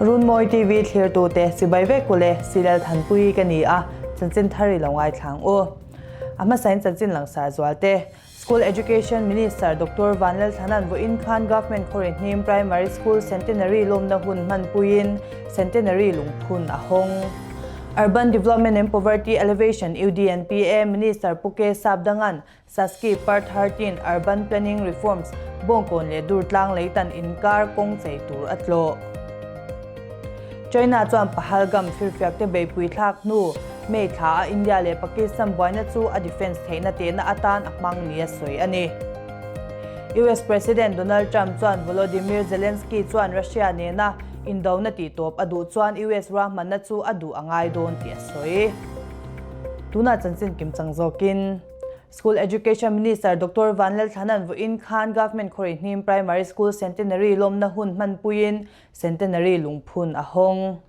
Runmawi TV thlirtute chibai vek ule Silal Thanpui ka ni a, chanchin thar i lo ngaithlang u. A hmasain chanchin langsar zualte School Education Minister Doctor Vanlalthlana'n vawiin khan Government Khawrihnim Primary School Centenary lawmna hun hmanpuiin Centenary lungphun a hawng. Urban Development and Poverty Alleviation, UDNPA, Minister Pu K Sapdanga'n Saski Part 13 Urban Planning Reforms Bawngkawn leh Durtlang leitan inkar kawng chei tur a tlawh. China chuan Pahalgam firfiakte beipui thlak hnu May thla a India leh Pakistan buaina chu a defence theihna tehna atan a hmang nia sawi a ni. US President Donald Trump chuan Volodymyr Zelensky chuan Russia nena indona tihtawp a duh chuan US ruahmanna chu a duh a ngai dawn tih a sawi. Tunah chanchin kimchang zawkin School Education Minister Doctor Vanlalthlana'n vawiin khan Government Khawrihnim Primary School Centenary lawmna hun hmanpuiin Centenary lungphun a hawng.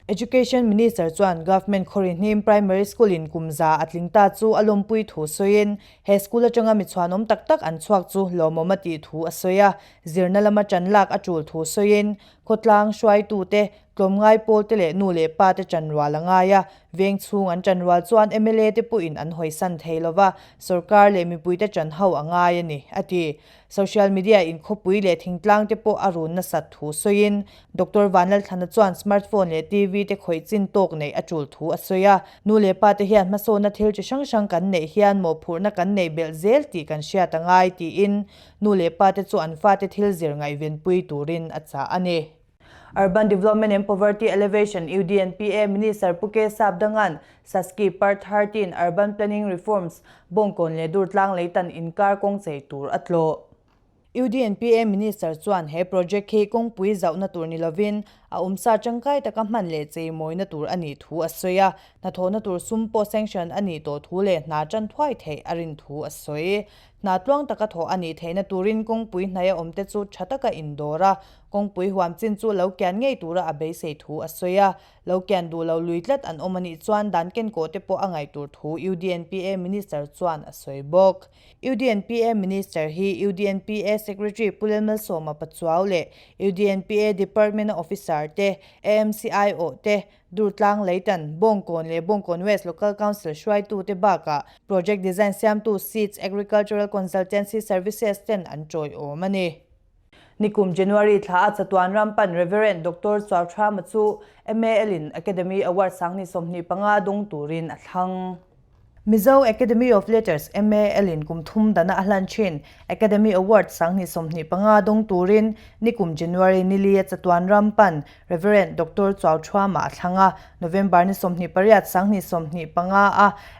Education Minister chuan Government Khawrihnim Primary School in kum za a tling ta chu a lawmpui thu sawiin he school atanga mi chhuanawm tak tak an chhuak chu lawmawm a tih thu a sawi a, zirna lama ṭan lak a ṭul thu sawiin khawtlang hruaitute, tlawmngai pawlte leh nu leh pa te ṭan rual a ngai a, veng chhung an ṭan rual chuan mla te pawhin an hawisan thei lova, sorkar leh mipuite ṭan ho a ngai a ni, a ti. Social media in khawpui leh thingtlang te pawh a run nasat thu sawiin Doctor Vanlalthlana chuan smartphone leh TV te khawih chin tawk neih a tul thu a sawi a. Nu leh pa te hian hmasawnna thil chi hrang hrang kan neih hian mawhphurhna kan neih belh zel tih kan hriat a ngai tiin nu leh pa te chu an fate thil zir ngaihvenpui turin a chah a ni. Urban Development and Poverty Alleviation, UDNPA, Minister Pu K Sapdanga'n Saski Part 13 Urban Planning Reforms, Bawngkawn leh Durtlang leitan inkar kawng chei tur a tlawh. UDNPA Minister chuan he project hi kawngpui zauhna tur ni lovin a awmsa tangkai taka hman leh cheimawina tur a nih thu a sawi a, hnathawhna tur sum pawh sanction a nih tawh thu leh hna tan thuai theih a rin thu a sawi. Hna tluang taka thawh a nih theihna turin kawngpui hnaia awmte chu tha taka indawr a, kawngpui huam chin chu lo kian ngei tura a beisei thu a sawi a. Lo kian duh lo lui tlat an awm a nih chuan dan kenkawh te pawh a ngaih tur thu UDNPA Minister chuan a sawi bawk. UDNPA Minister hi UDNPA Secretary Pu Lalmalsawma Pachuau leh UDNPA Department-a Officer te, AMCIO te, Durtlang Leitan, Bawngkawn leh Bawngkawn West Local Council hruaitute bakah Project Design siamtu Seeds Agricultural Consultancy Services ten an tawiawm a ni. Nikum January thla a chatuan ram pan Rev. Doctor Chuauthama chu MAL in Academy Award 2025 dawng turin a thlang. Mizo Academy of Letters, MAL, in kum thum dana a hlan thin. Academy Award 2025 dawng turin nikum January nili a chatuan ram pan Rev. Doctor Chuauthama a thlang a, November ni 28 2025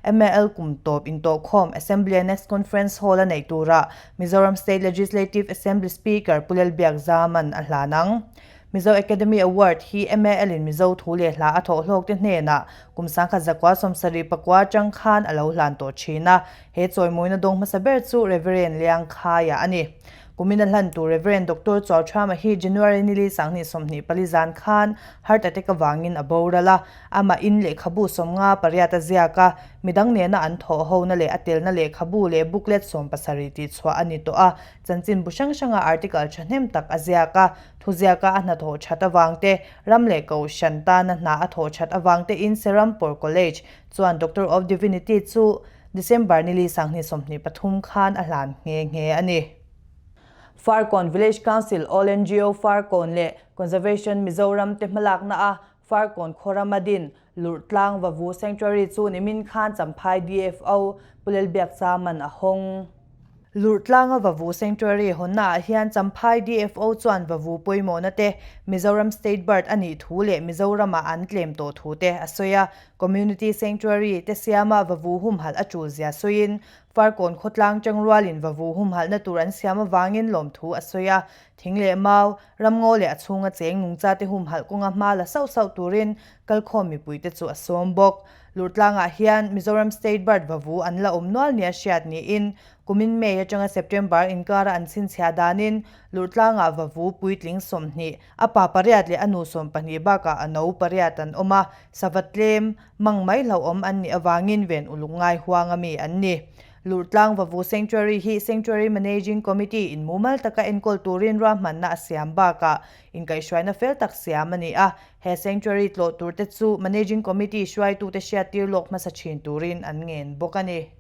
a MAL kum tawp intawhkhawm Assembly Annex Conference Hall a neih turah Mizoram State Legislative Assembly Speaker Pu Lalbiakzaman a hlan ang. Mizo Academy Award hi MAL in Mizo thu leh hla a thawh hlawk te hnenah kum 1974 atang khan a lo hlan tawh thin a. He chawimawina dawng hmasa ber chu Rev. Liangkhaia a ni. Kumin a hlan tur Rev. Doctor Chuauthama hi January nili 2024 zan khan heart attack avangin a boral a. Amah in lehkhabu 58 a ziak a, midang nena an thawh hona leh a telna lehkhabu leh booklet 70 tihchhuah a ni tawh a. Chanchinbu hrang hranga article thahnem tak a ziak a. Thuziaka a hnathawh that avang te, ram leh kohhran tana hna a thawh that avang te in Serampore College chuan Doctor of Divinity chu December nili 2023 khan a hlan nghe nghe a ni. Farkawn Village Council, All NGO Farkawn leh Conservation Mizoram te hmalakna a Farkawn khawram a din Lurhtlang Vavu Sanctuary chu nimin khan Champhai DFO Pu Lalbiakchaman a hawng. Lurhtlanga Vavu Sanctuary hawnnaah hian Champhai DFO chuan Vavu pawimawhna te, Mizoram State Bird a nih thu leh Mizoramah an tlem tawh thu te a sawi a. Community Sanctuary te siama Vavu humhalh a tul zia sawiin, Farkawn khawtlang tangrualin Vavu humhalhna tur an siam avangin lawmthu a sawi a. Thing leh mau, ramngaw leh a chhunga cheng nungchate humhalh kawnga hma la sauh sauh turin kalkhawm mipuite chu a sawm bawk. Lurhtlangah hian Mizoram State Bird vavu an la awm nual nia hriat niin kumin May atanga September inkara an chhinchhiah danin Lurhtlangah vavu puitling 20, a pa pariat leh a nu 12 bakah a no pariat an awm a, sava tlem, mang mai hlauhawm an nih avangin ven uluk ngai huang ami an ni. Lurhtlang Vavu Sanctuary hi Sanctuary Managing Committee in mumal taka enkawl turin ruahmanna a siam bakah inkaihhruaina fel tak siam a ni a. He Sanctuary tlawh turte chu Managing Committee hruaitute hriattir lawk hmasa thin turin an ngen bawk a ni.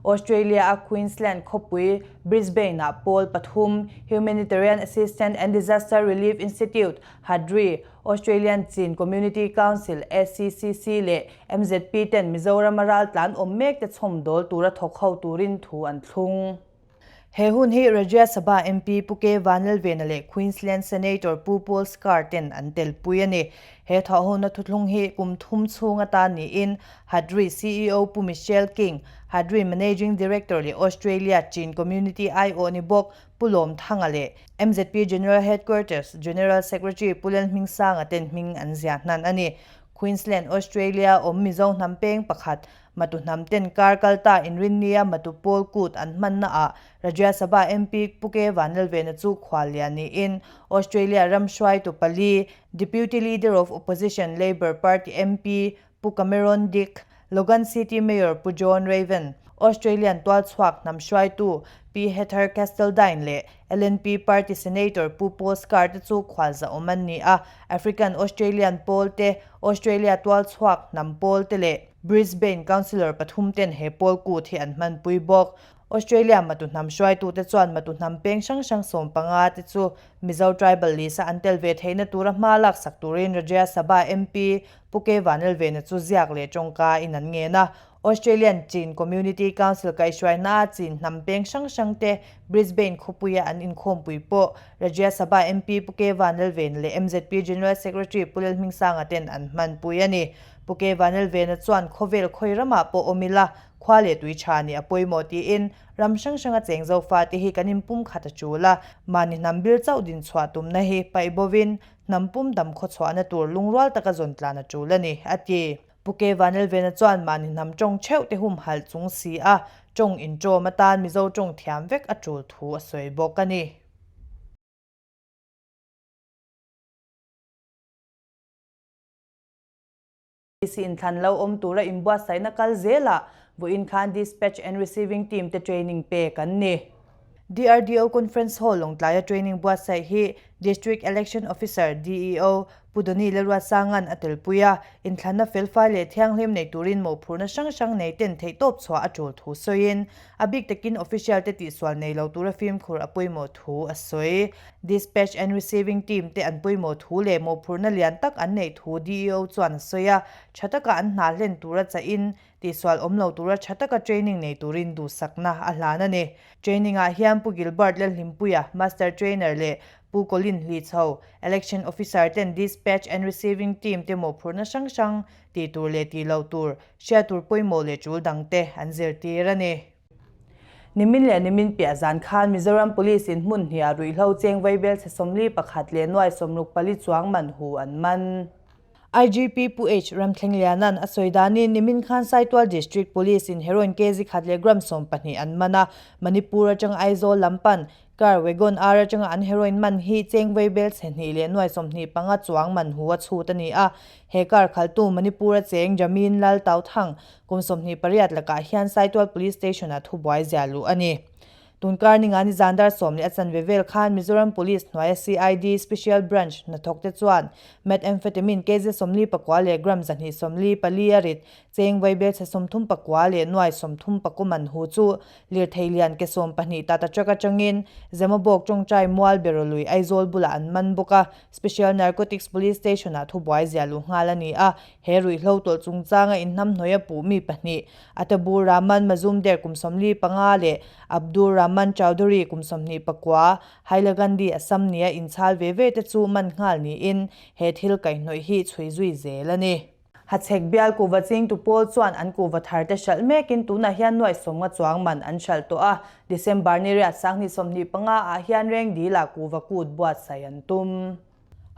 Australia-a Queensland khawpui Brisbane-ah pawl pathum, Humanitarian Assistance and Disaster Relief Institute, HADRI, Australian Chin Community Council, ACCC, leh MZP ten Mizorama raltlan awm mekte chhawmdawl tura thawk ho turin thu an thlung. He hun hi Rajya Sabha MP Pu K Vanlalvena leh Queensland Senator Pu Paul Scarr ten an telpui a ni. He thawhhona thuthlung hi kum thum chhung atan niin HADRI CEO Pu Michelle King, HADRI Managing Director leh Australia Chin Community aiawh ni bawk Pu Lawm Thanga leh MZP General Headquarters General Secretary Pu Lalhmingsanga ten hming an ziah hnan a ni. Queensland, Australia awm Mizo hnam peng pakhat Matu hnam ten kar kal ta inrinnia Matu Pawl kut an hmanna ah Rajya Sabha MP Pu K Vanlalvena chu khuallian niin Australia ram hruaitu pali Deputy Leader of Opposition Labor Party MP Pu Cameron Dick, Logan City Mayor Pu John Raven, Australian tualchhuak hnam hruaitu Pi Heather Castledine leh LNP Party Senator Pu Paul Scarr te chu khualza awm an ni a, African Australian pawl te, Australia tualchhuak hnam pawl te leh Brisbane Councillor pathum ten he pawl kut hi an hmanpui bawk. Australia matu hnam hruaitute chuan matu hnam peng hrang hrang 15 te chu Mizo Tribal List-a an tel ve theihna tura hma laksak turin Rajya Sabha MP Pu K Vanlalvena chu ziak leh tawngka in an ngen a. Australian Chin Community Council kaihhruaina a Chin hnam peng hrang hrang te Brisbane khawpuia an inkhawmpui pawh Rajya Sabha MP Pu K Vanlalvena leh MZP General Secretary Pu Lalhmingsanga ten an hmanpui a ni. Pu K Vanlalvena chuan khawvel khawi ramah pawh awm ila khua leh tui tha nih a pawimawh tiin ram hrang hranga cheng zofate hi kan inpumkhat a tul a, mahni hnam bil chauh dinchhuah tumna hi paih bovin hnam pum dam khawchhuahna tur lungrual taka zawn tlan a tul a ni, a ti. Pu K Vanlalvena chuan mahni hnam tawng theuh te humhalh chung si a, tawng inṭawm atan Mizo tawng thiam vek a tul thu a sawi bawk a ni. DC inthlan lo awm tura inbuatsaihna kal zelah vawiin khan Dispatch and Receiving Team te training pek an ni. DRDO Conference Hall Lawngtlaia training buatsaih hi District Election Officer, DEO, Pu Doni Lalruatsanga'n a telpui a, inthlanna felfai leh thianghlim nei turin mawhphurhna hrang hrang nei ten theihtawp chhuah a tul thu sawiin, a bik takin official te tihsual nei lo tura fimkhur a pawimawh thu a sawi. Dispatch and Receiving Team te an pawimawh thu leh mawhphurhna lian tak an neih thu DEO chuan a sawi a, tha taka an hna hlen tura chahin Tihsual awm lo tura tha taka training nei turin duhsakna a hlan a ni. Training ah hian Pu Gilbert Lalhlimpuia, Master Trainer leh Pu Colin Hlichho, Election Officer ten Dispatch and Receiving Team te mawhphurhna hrang hrang tih tur leh tih loh tur, hriat tur pawimawh leh tul dang te an zirtir a ni. Nimin leh nimin piah zan khan Mizoram Police in hmun hniah ruihhlo cheng vaibel chhe 41 leh nuai 64 chuang man hu an man. IGP Pu H. Ramthlengliana'n a sawi danin nimin khan Saitual District Police in heroin kg khat leh gram 12 an man a, Manipur atanga Aizawl lam pan car wagon R atanga an heroin man hi cheng vaibel chhe hnih leh nuai 25 chuang man hu a chhut a ni a. He car khaltu Manipur a cheng Jamin Lal Tauthang kum 28 lakah hian Saitual Police Station-ah thubuai ziah luh a ni. Tunkar ninga ni zan dar sawm leh a chanve vel khan Mizoram Police hnuaia CID Special Branch hnathawkte chuan Methamphetamine kg 44 leh gram 244 a rit cheng vaibel chhe 39 leh nuai 34 man hu chu lirthei lian ke 12 Tata truck atangin Zemabawk tawngtai mual Berolui Aizawl bulah an man bawk a, Special Narcotics Police Station-ah thubuai ziah luh nghal a ni a, he ruihhlo tawlh chungchanga inhnamhnawih a puh mi pahnih Atabur Rahman Mazumder kum 45 leh Abdur Rahman Chowdhury kum 29, Hailakandi, Assam nia inchhal ve ve te chu man nghal niin he thil kaihhnawih hi chhui zui zel a ni. Hachhek bial kuhva chingtu pawl chuan an kuhva thar te hralh mekin tunah hian nuai 50 chuang man an hralh tawh a, December ni riat 2025 ah hian Rengdil ah kuhva kut buatsaih an tum.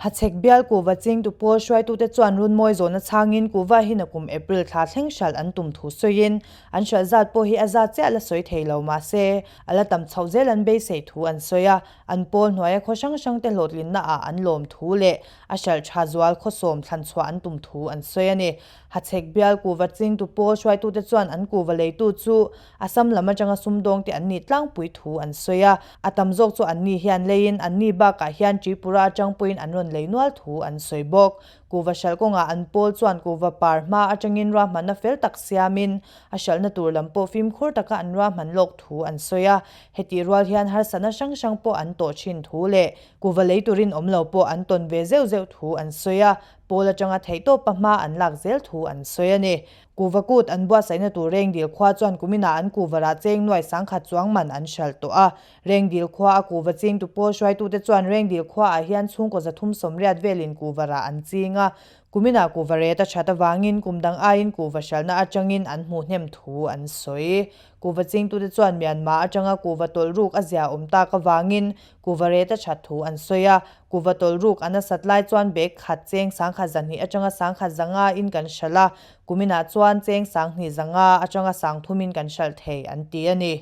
Hachhek bial kuhva chingtu pawl hruaitute chuan runmawi zawhna chhangin kuhva hi nakum April thla thleng hralh an tum thu sawiin an hralh zat pawh hi a zat chiah la sawi thei lo mahse a la tam chhoh zel an beisei thu an sawi a, an pawl hnuaia khaw hrang hrangte hlawhtlinna ah an lawm thu leh a hralh tha zual khawsawm thlan chhuah an tum thu an sawi a ni. Hachhek bial kuhva chingtu pawl hruaitute chuan an kuhva leitu chu Assam lam atanga sumdawngte an nih tlangpui thu an sawi a, a tam zawk chu anni hian leiin anni bakah hian Tripura atang pawhin an rawn lei nual thu an sawi bawk. Kuhva hralh kawngah an pawl chuan kuhva par hma atangin ruahmanna fel tak siamin a hralhna tur lam pawh fimkhur taka an ruahman lawk thu an sawi a, hetih rual hian harsatna hrang hrang pawh an tawh thin thu leh kuhva lei turin awm lo pawh an tawn ve zeuh zeuh thu an sawi a, pawl atanga theihtawpa hma an lak zel thu an sawi a ni. Kuhva kut an buatsaihna tur Rengdil khua chuan kuminah an kuhva rah cheng nuai sangkhat chuang man an hralh tawh a. Rengdil khua a kuhva chingtu pawl hruaitute chuan Rengdil khuaah hian chhungkaw 380 velin kuhva rah an ching a. Kuminah kuhva ret a that avangin kum dang aiin kuhva hralhna atangin an hmuh hnem thu an sawi. Kuhva chingtute chuan Myanmar atanga kuhva tawlh ruk a zia awm tak avangin kuhva ret a that thu an sawi a. Kuhva tawlh ruk a nasat lai chuan bag khat cheng sangkhat zahnih atanga sangkhat zanga in kan hralh a, kuminah chuan cheng sanghnih zanga atanga sangthum in kan hralh thei an ti a ni.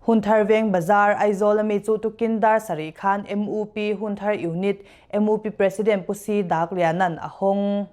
Hunthar Veng Bazar, Aizawl ami chu tukin dar sarih khan MUP Hunthar Unit, MUP President Pu Si Dak Liana'n a hawng.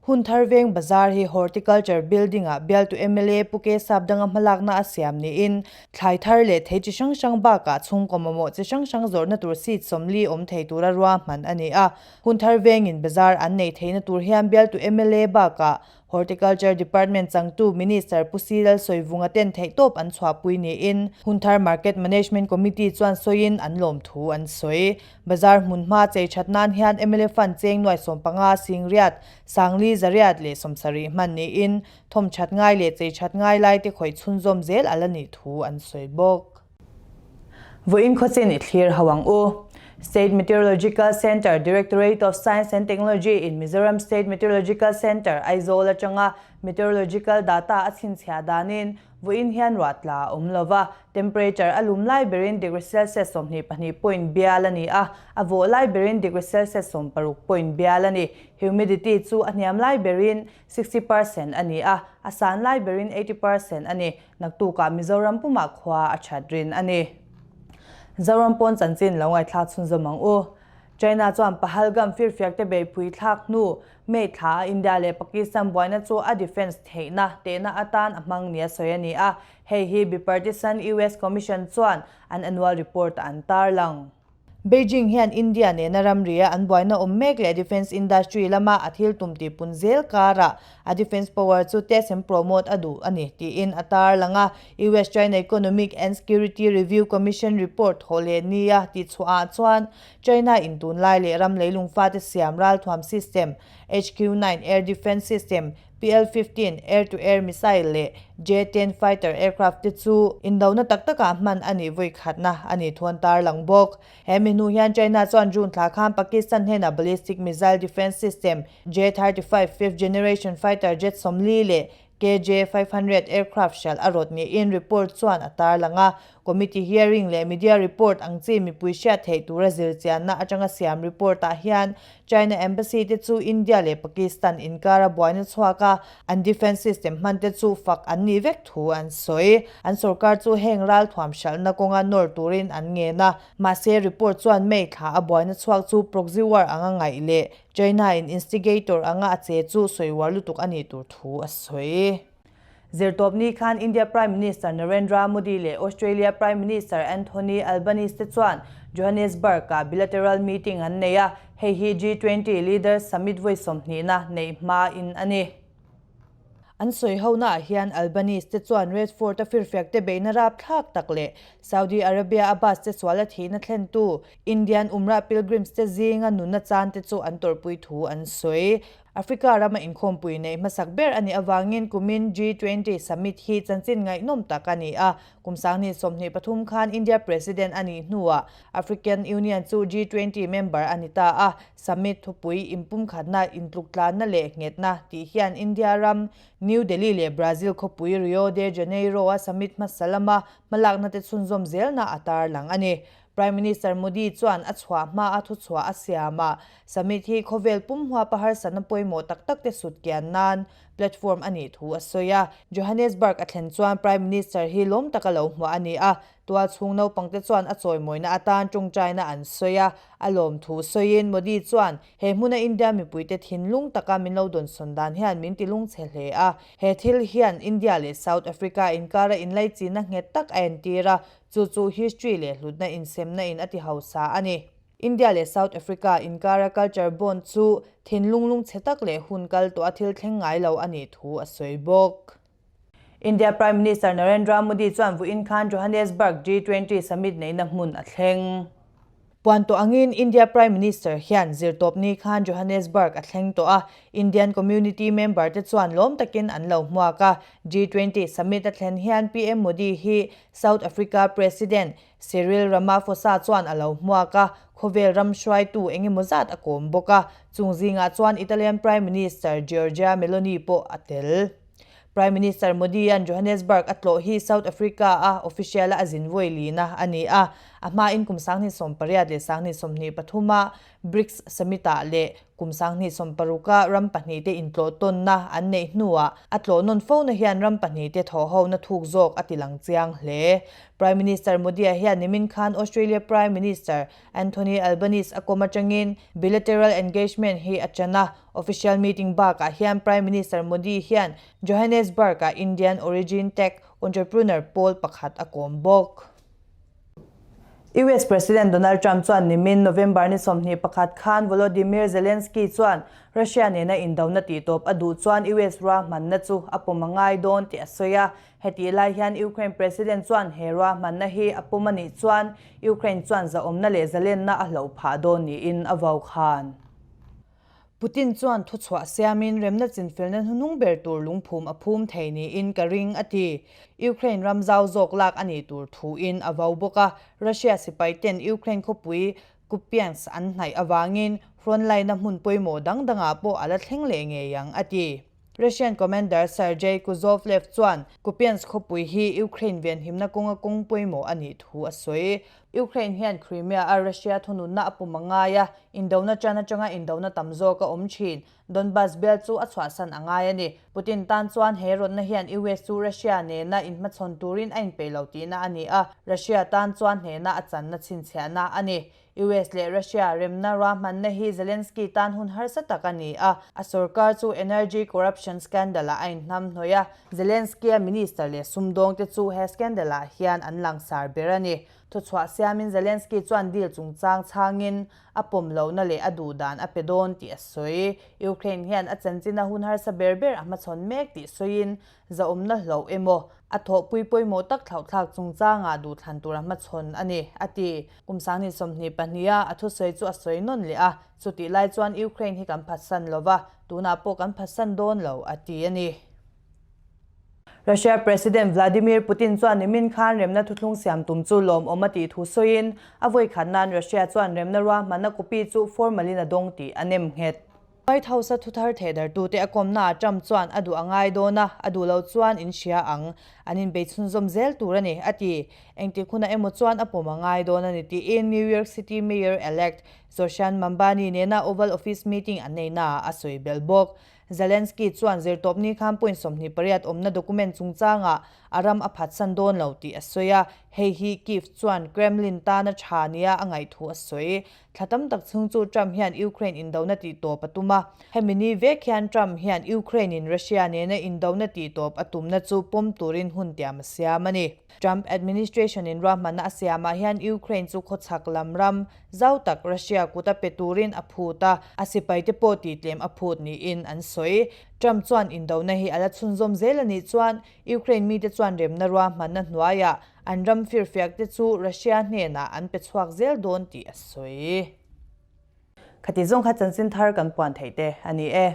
Hunthar Veng Bazar hi Horticulture Building-ah bialtu mla Pu Ke Sapdanga hmalakna a siam niin thlai thar leh thei chi hrang hrang bakah chhungkaw mamawh chi hrang hrang zawrhna tur seat 40 awm thei tura ruahman a ni a. Hunthar Vengin bazar an nei theihna tur hian bialtu mla bakah Horticulture Department changtu Minister Pu Si Lalsawivunga ten theihtawp an chhuahpui niin Hunthar Market Management Committee chuan sawiin an lawm thu an sawi. Bazar hmun hma chei that nan hian mla fund cheng nuai 15 Singriat, Sangli Zariat leh 70 hman niin thawm that ngai leh chei that ngai lai te khawih chhunzawm zel a la nih thu an sawi bawk. Vawiin khawchin i thlir ho ang u. State Meteorological Centre, Directorate of Science and Technology in Mizoram State Meteorological Centre, Aizawl atanga Meteorological data a chhinchhiah danin Vawiin hian ruah tla a awm lo va, temperature a lum lai berin degree Celsius 22 point bial a ni a, a vawh lai berin degree Celsius 60 point bial a ni. Humidity chu a hniam lai berin 60 percent a ni a, a san lai berin 80 percent a ni. Naktukah Mizoram pumah khua a that rin a ni. Zoram pawn chanchin lo ngaihthlak chhunzawm ang u. China chuan Pahalgam firfiakte beihpui thlak hnu May thla a India leh Pakistan buaina chu a defence theihna tehna atan a hmang nia sawi a ni a, hei hi bipartisan US Commission chuan an annual report ah an tarlang. Beijing hian India nena ramria an buaina awm mek leh defence industry lama a thil tum tihpun zel karah a defence power chu test and promote a duh a ni tiin a tarlang a. US-China Economic and Security Review Commission report thawh leh nia tihchhuah ah chuan China in tunlai leh ram leilung fate siam ralthuam system, HQ-9 air defence system, PL-15 air-to-air missile leh J-10 fighter aircraft te chu indona tak takah hman a nih vawi khatna a nih thu an tarlang bawk. He mi hnu hian China chuan June thla khan Pakistan hnenah ballistic missile defence system, J-35 fifth generation fighter jet 40 leh KJ 500 aircraft hralh a rawt niin report chuan a tarlang a. Committee hearing leh media report ang chi mipui hriat theih tura zirchianna atanga siam report ah hian China embassy te chu India leh Pakistan inkara buaina chhuak a, an defence system hman te chu fak an nih vek thu an sawi. An sorkar chu heng ralthuam hralhna kawnga nawr turin an ngen a, mahse report chuan May thla a buaina chhuak chu proxy war anga ngaih leh China in instigator anga a che chu sawi uar lutuk a nih tur thu a sawi. Zirtawpni khan India Prime Minister Narendra Modi leh Australia Prime Minister Anthony Albanese te chuan Johannesburg-ah bilateral meeting an nei a, hei hi G20 Leaders Summit vawi 20na neih hmain a ni. An sawi honaah hian Albanese te chuan Red Fort-a firfiak te beihna rapthlak tak leh Saudi Arabia a bus te sual a thihna thlentu Indian Umrah pilgrims te zinga nunna chan te chu an tawrhpui thu an sawi. Africa rama inkhawmpui neih hmasak ber a nih avangin kumin G20 summit hi chanchin ngaihnawm tak a ni a. Kum 2023 khan India President a nih hnuah African Union chu G20 member a ni ta a. Summit thupui inpumkhatna, intluktlanna leh nghetna tih hian India ram New Delhi leh Brazil khawpui Rio de Janeiro-a summit hmasa lama hmalakna te chhunzawm zelna a tarlang a ni. Prime Minister Modi chuan a chhuah hma a thuchhuah a siam a, Summit hi khawvel pum huapa harsatna pawimawh tak tak te sut kian nan platform a nih thu a sawi a. Johannesburg a thlen chuan Prime Minister hi lawm taka lo hmuah a ni a, tual chhung naupangte chuan a chawimawina atan tawngtaina an sawi a, a lawm thu sawiin Modi chuan he hmuna India mipuite thinlung taka min lo dawnsawn dan hian min ti lungchhe hle a, he thil hian India leh South Africa inkara inlaichinna nghet tak a entir a, chu chu history leh hlutna insemna in a ti hausa a ni. India leh South Africa inkara culture bond chu thinlung lungchhe tak leh hun kal tawh a thil thleng ngai lo a nih thu a sawi bawk. India Prime Minister Narendra Modi chuan vawiin khan Johannesburg G20 summit neihna hmun a thleng. Puan tawh angin India Prime Minister hian zirtawpni khan Johannesburg a thleng tawh a, Indian community member te chuan lawm takin an lo hmuak a. G20 summit a thlen hian PM Modi hi South Africa President Cyril Ramaphosa chuan a lo hmuak a, khawvel ram hruaitu eng emaw zat a kawm bawk a, chung zingah chuan Italian Prime Minister Giorgia Meloni pawh a tel. Prime Minister Modi-a'n Johannesburg a tlawh hi South Africa-a official-a a zin vawi lina a ni a, a hmain kum 2018 leh 2023-a BRICS Summit-ah leh Kum 2016-a ram pahnihte intlawh tawnna an neih hnuah a tlawh nawn fona hian ram pahnihte thawhhona thuk zawk a ti lang chiang hle. Prime Minister Modi-a hian nimin khan Australia Prime Minister Anthony Albanese a kawm atangin bilateral engagement hi a ṭan a. Official meeting bakah hian Prime Minister Modi hian Johannesburg-a Indian origin tech entrepreneur pawl pakhat a kawm bawk. US President Donald Trump chuan nimin November ni 21 khan Volodymyr Zelensky chuan Russia nena indona tihtawp a duh chuan US ruahmanna chu a pawm a ngai dawn tih a sawi a. Hetih lai hian Ukraine President chuan he ruahmanna hi a pawm a nih chuan Ukraine chuan zahawmna leh zalenna a hloh phah dawn niin a vau khan. Putin chuan thuchhuah siamin remna chinfelna hnuhnung ber tur lungphum a phum thei niin ka ring, a ti. Ukraine ram zau zawk lak a nih tur thuin a vau bawk a, Russia sipaiten Ukraine khawpui Kupiansk an hnaih avangin frontline-a hmun pawimawh dang dangah pawh a la thleng leh ngei ang, a ti. Russian commander Sergei Kuzovlev chuan Kupiansk khawpui hi Ukraine venhimna kawnga kawng pawimawh a nih thu a sawi. Ukraine hian Crimea-a Russia thununna a pum a ngai a, indona tan atanga indona tam zawk a awm thin. Donbas bial chu a chhuahsan a ngai a ni. Putin tan chuan he rawtna hian US chu Russia nena inhmachhawn turin a inpeih lo tihna a ni a, Russia tan chuan hnehna a channa chhinchhiahna a ni. US leh Russia remna ruahmanna hi Zelensky tan hun harsa tak a ni a, a sorkar chu energy corruption scandal-ah a inhnamhnawih a, Zelensky-a minister leh sumdawngte chu he scandal-ah hian an langsar ber a ni. Thuchhuah siamin Zelensky chuan deal chungchang chhangin a pawm lohna leh a duh dan a pe dawn tih a sawi. Ukraine hian a chanchina hun harsa ber ber a hmachhawn mek tih sawiin Zahawmna hlauh emaw, a thawhpui pawimawh tak thlauhthlak chungchangah duhthlan tur a hmachhawn a ni, a ti. Kum 2022 a a thusawi chu a sawi nawn leh a, chutih lai chuan Ukraine hi kan phatsan lo va, tunah pawh kan phatsan dawn lo, a ti a ni. Russia President Vladimir Putin chuan nimin khan remna thuthlung siam tum chu lawmawm a tih thu sawiin, a vawikhat nan Russia chuan remna ruahmanna copy chu formal-in a dawng tih a nem nghet. White House-a thuthar thehdartute a kawmnaah Trump chuan a duh a ngai dawn a, a duh lo chuan in hria ang. An inbei chhunzawm zel tur a ni, a ti. Engtik hunah emaw chuan a pawm a ngai dawn a ni tiin New York City Mayor-elect Zohran Mamdani nena Oval Office meeting an neihnaah a sawi belh bawk. Zelensky chuan zirtawpni khan point 28 awmna document chungchangah a ram a phatsan dawn lo tih a sawi a, hei hi Kyiv chuan Kremlin tana tha nia a ngaih thu a sawi. Thla tam tak chhung chu Trump hian Ukraine indona tihtawp a tum a. Hemi ni vek hian Trump hian Ukraine-in Russia nena indona tihtawp a tumna chu pawm turin hun tiam a siam a ni. Trump administration-in ruahmanna a siamah hian Ukraine chu khawchhak lam ram zau tak Russia kut a pe turin a phut a, a sipaite pawh tihtlem a phut niin an sawi. Trump chuan indona hi a la chhunzawm zel a nih chuan Ukraine mite chuan remna ruahmanna hnuaiah An ram firfiak te chu Russia hnenah an pe chhuak zel dawn tih a sawi. Khati zawng kha chanchin thar kan puan theih te a ni e.